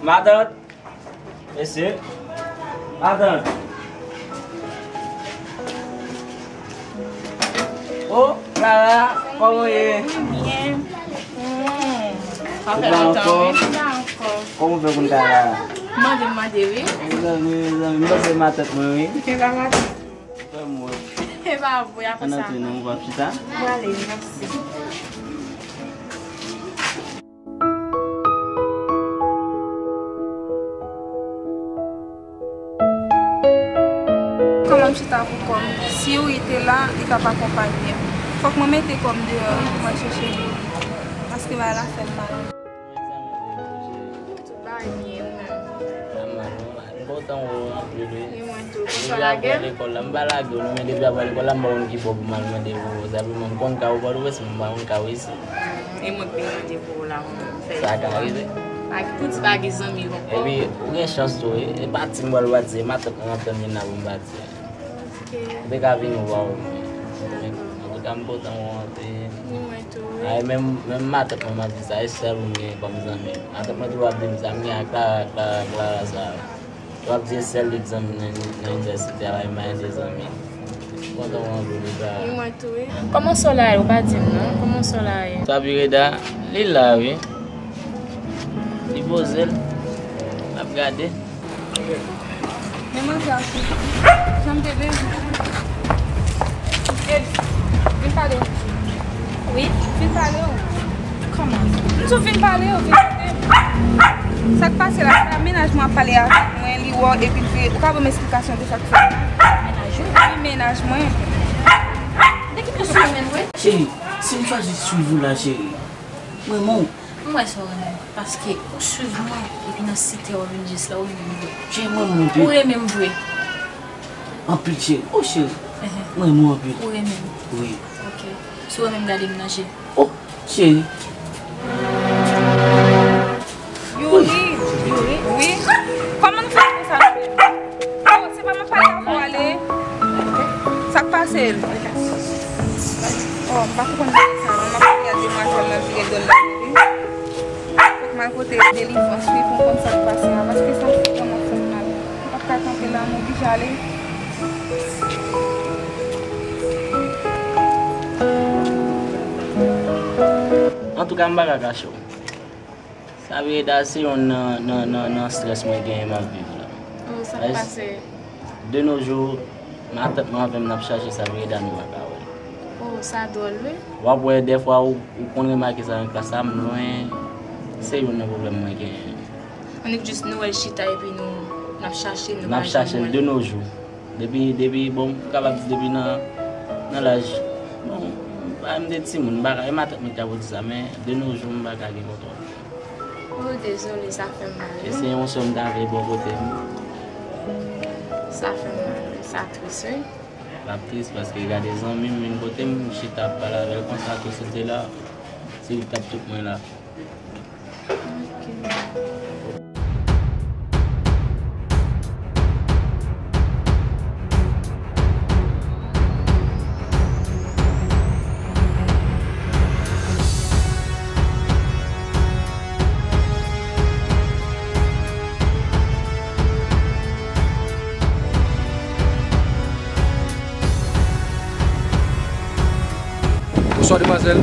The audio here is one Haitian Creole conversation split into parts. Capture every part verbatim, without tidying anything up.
Matant, mesye, matant. Oh, Clara, kòman w ye? Mwen byen. Hmm. Sa fè lontan, wi. Sa ankò. Kòman w fè konn Clara? Mande, mande, wi. Mezanmi, mezanmi, m panse matant mwen, wi. Se pa matant. Fè m wè. E pa vre, apre sa. Ann antre non, w ap chita? Mwen ale, mèsi. Kòman m chita pou kò m? Si Youri te la, li t ap akonpanye m. Fòk mwen mete kò m deyò, wi, pou mwen chèche Youri. Paske bagay la fè m mal. Tout bagay byen, ou menm? Sa mal, ou mal. M kontan wè w anpil, wi. E mwen tou. Depi apre lekòl la, m pa lage w non, men depi apre lekòl la, m pa konn ki bò pou m al mande pou ou. Senpleman, m konn ka ou Pòtoprens, men m pa konn ka ou isit. E mwen k vin mande pou ou la, mwen menm, m fè efò a. Sa ka rive. Ak tout pa gen zanmi ankò. Epi, ou gen chans tou, wi. E pa ti m pral pati, e matant mwen ap tann vin la pou m pati. Ok. M te ka vin wè w. Dakò. Antouka, m kontan wè w anpil. Ni mwen tou, wi. Ay, menm, menm matant mwen, m ap di sa, e sèl ou m gen kòm zanmi. Matant mwen toujou ap di m sa, m gen a Clara, Clara, Clara sa. W ap di e sèl li k zanmi nan, nan inivèsite a, pa gen de zanmi. Kontan w anpil, Clara. Ni mwen tou, wi. Kòman sò la ye? Ou pa di m non. Kòman sò la ye? Sa Vireda, li la, wi. Li poze l. L ap gade. Men manje a sou. Jan m te bezwen. Ed, vin pale. Wi? Vin pale w. Kòman? M di w vin pale w, vin koute m. Sa k pase la, se a mennaj mwen ap pale avèk mwen, li wè w epi l vire. Ou ka ban m esplikasyon de sa k fèt? Mennaj ou? Wi, mennaj mwen. De ki kote w renmen vre? Cheri, si m chwazi swiv ou la, cheri, m renmen w. M wè sa w renmen m, paske ou swiv mwen, epi nan site w vin jis la, ou renmen m vre. Cheri, m renmen w anpil. Ou renmen m vre. Anpil, cheri. Oh, cheri. Ehe. M renmen w anpil. Ou renmen m? Wi. Ok. Si w renmen m, gade m nan je. Oh, cheri. Youri. Youri. Wi. Kòman nou fè konsa nou menm? Oh, se pa m ap pale avè w ale. Sa k pase l? Oh, m pa konprann bagay sa non. M ap pale a demwazèl la, vire do l la, wi. Fòk m al pote delivrans, wi, pou m konn sa k pase a, paske sa vrèman fè m mal. M p ap ka kanpe la, m oblije ale. Antouka, m pa ka kache w. Sa Vireda se yonn nan, nan, nan, nan strès mwen genyen m ap viv la. Oh, sa k pase? De nos jours, matant mwen avè m n ap chache sa Vireda nou pa ka wè l. Oh, sa dwòl, wi. W ap wè, dèfwa, ou, ou konn remake sa nan klas la, m lwen, se yonn nan pwoblèm mwen genyen. Annik jis nou wè l chita epi nou, n ap chache l, nou pa jwenn l. N ap chache l de nos jours. Depi, depi, bon, m kapab di depi nan, nan laj, bon, m pa, m te timoun, m pa ka, e matant mwen ki t ap di sa, men de nos jours, m pa ka gen kontwòl. Oh, dezole, sa fè m mal, wi. E se yon sè m ta vle bò kote m. Sa fè m mal, wi, sa tris, wi. L ap tris paske gade zanmi m vin kote m, m chita ap pale avè l konsa tou, si l te la, se li k t ap tout mwen la. Ok. Bonsoir, demwazèl.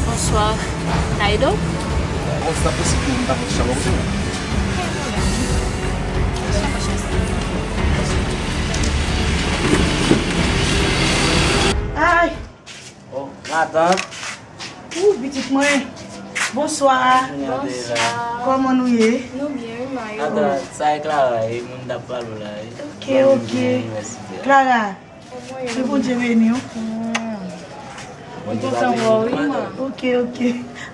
Bonsoir. Ka ede w? Bon, si ta posib pou m ta pran ti chalò kote w. Ay! Oh, matant. Ou, pitit mwen. Bonswa. Bonswa. Kòman nou ye? Nou byen, wi, Mayo. Matant, sa e Clara, e moun t ap pale w la, e. Ok, ok. Clara, ke Bondye beni w. Mwen kontan wè w, wi, ma. Ok, ok.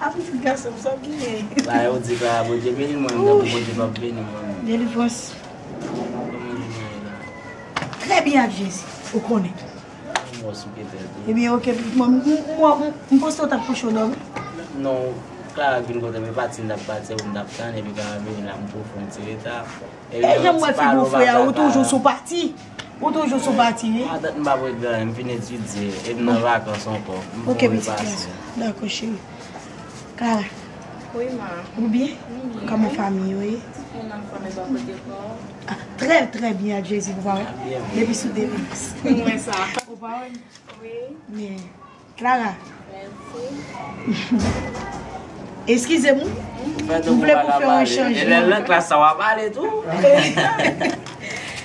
A, pitit gason m, sa w genyen? La, yo di Clara, Bondye beni l, mwen, m tankou Bondye p ap beni mwen. Delivrans. Kòman nou ye la? Trè byen ak Jezi, ou konnen. Mwen sou kete tou. Ebyen, ok, pitit mwen, m, m, m, m panse w t ap kouche w dòmi. Non, Clara vin kote m, e pati m t ap pati, ou m t ap tann, epi Clara vini la, m pwofon ti reta. E jan m wè figi w frè, ou toujou sou pati. Ou toujou sou pati, wi. Matant, m p ap regle anyen, m fin etidye, e m nan vakans ankò. Ok, pitit gason. Dakò, cheri. Clara. Wi, ma. Ou byen? M byen. Kòman fanmi yo ye? Tout moun anfòm, e bò kote kò w? Ah, trè, trè byen ak Jezi, ou pa wè? Depi sou delivrans. Mwen sa. Ou pa wè? Wi. Men, Clara. Mèsi. Eskize m, wi. M vle pou fè yon chanjman. E lè l nan klas sa, w ap pale tou.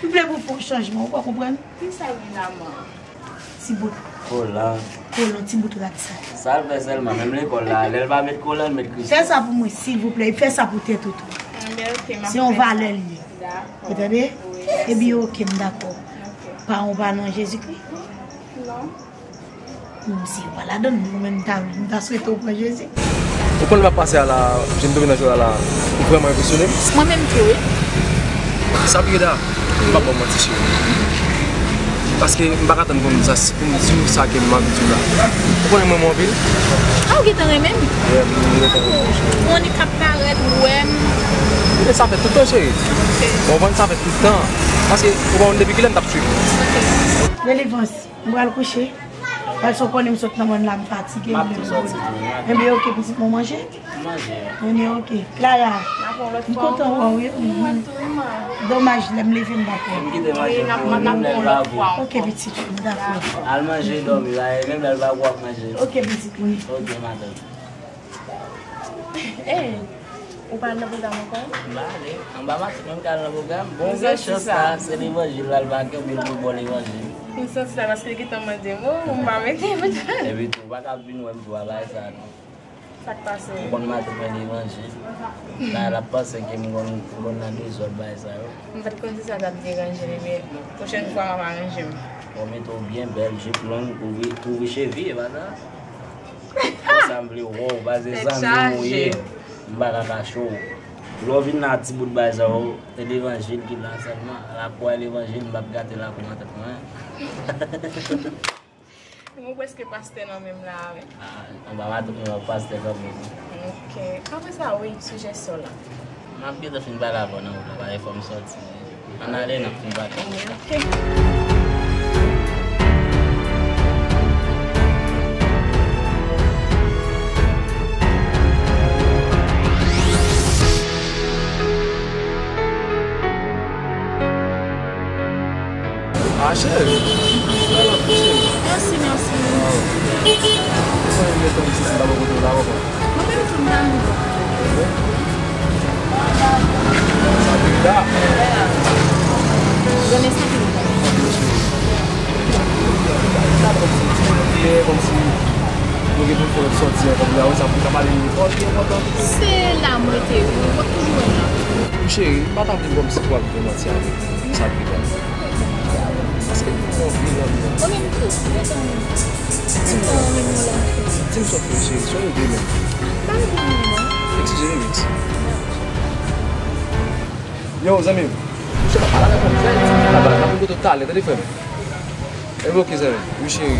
M vle pou fè yon chanjman, ou pa konprann? Kisa gen la, man? Ti bout. Kolan. Kolan, ti bout rad sa. Sa l fè sèlman, menm lekòl la, lè l pa met kolan, l met Christmas. Fè sa pou mwen, silvouplè. Fè sa pou tèt ou tou. Anben, ok, m ap fè sa. Se yon valè l ye. Dakò. Ou tande? Wi, mèsi. Ebyen, ok, m dakò. Ok. Paran w pa nan Jezikri? Non. Menm si yo pa ladann, mwen menm, m ta, m ta swete w pran Jezi. Ou konn l ap pase a la, jan m tonbe nan jwèt la la, ou vrèman enpresyone m. Mwen menm tou, wi. Sabrina, m p ap ba w manti, cheri. Paske m pa ka tann pou m sa, pou m di w sa ke m anvi di w la. Ou konnen mwen renmen w anpil. A, ou gentan renmen m? Wi, m gentan renmen w, cheri. Monica ap parèt, ou wè m. E sa fè tout tan, cheri. Ok. Ou konprann, sa fè tout tan. Paske, ou konprann, depi kilè m t ap swiv ou. Ok. Delivrans. M pral kouche. Paske w konnen m sot nan mòn la, m fatige, m leve. M ap tou soti tou, m ap. Enben, ok, pitit mwen, manje? M manje. Enben, ok. Clara, m kontan wè w, wi. Mwen tou, wi, ma. Domaj, lè m leve, m pa t wè w. M kite manje pou ou, menm lè l pa gou. Ok, pitit fi m, dakò. Al manje, dòmi, la, e menm lè l pa gou, w ap manje. Ok, pitit mwen. Ok, matant. Ey, ou pa al nan pwogram ankò? M pa ale. Anba matant, menm ka al nan pwogram. Bon, gen chans la, se levanjil la, l pa gen anpil moun bò levanjil. M santi sa paske l gentan mande m, o, m pa mete pou tèt. Epi tou, ou pa ka vin wè m tou a bagay sa, non. Sa k pase? Ou konn matant mwen levanjil. La, l ap panse ke m konn, m konn nan dezòd bagay sa yo. M pa t konn si sa t ap deranje li, men pwochèn fwa, m ap aranje m. Ou mete w byen bèl, jip long, kouvri, kouvri chevi, e pa sa? Konsa m vle wè w, paske zanmi w ye, m pa ka kache w. Lè w vin la, ti bout bagay sa yo, e levanjil ki la sèlman. Lakou a levanjil, m p ap gate lakou matant mwen. Mwen prèske pastè nan men m la, wi. Ah, anba matant mwen, pastè kanmenm. Ok. Apre sa, wi, sijesyon la. M ap gentan fin pale avè w nan wout la, paske fò m sòti. Ann ale, n ap fin pale. Ok. Ah, cheri. Mèsi, mèsi. Mwen menm tou m ta Sabrina. Sa vre la. Sa vre la. Sa vre, cheri. Sa kòmsi nou gen pou fè lòt sòti ankò, pou sa pou ta pale de nenpòt ki enpòtan. Se la m rete, wi. W ap toujou wè m la. Cheri, m pa ta vin kòmsi pou w ap vin manti avèk mwen. Sa vre la. Paske m anvi zanmi an. Mwen menm tou, mwen zanmi an. Di m sa w fè, cheri, sa w ede menm. M pa ede menm, non. Eskize m, Remix. Yo, zanmi m. Misye pa pale avèk mwen, misye di m pa pale. N ap kote w talè, tande, frè m. Ebyen, ok, zanmi m. Wi, cheri.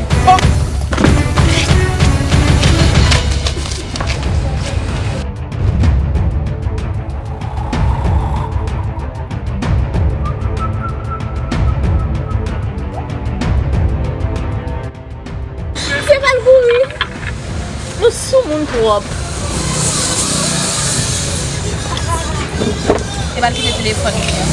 Se pa l kouri. Nou soumoun twòp. Se pa l kite telefòn li an.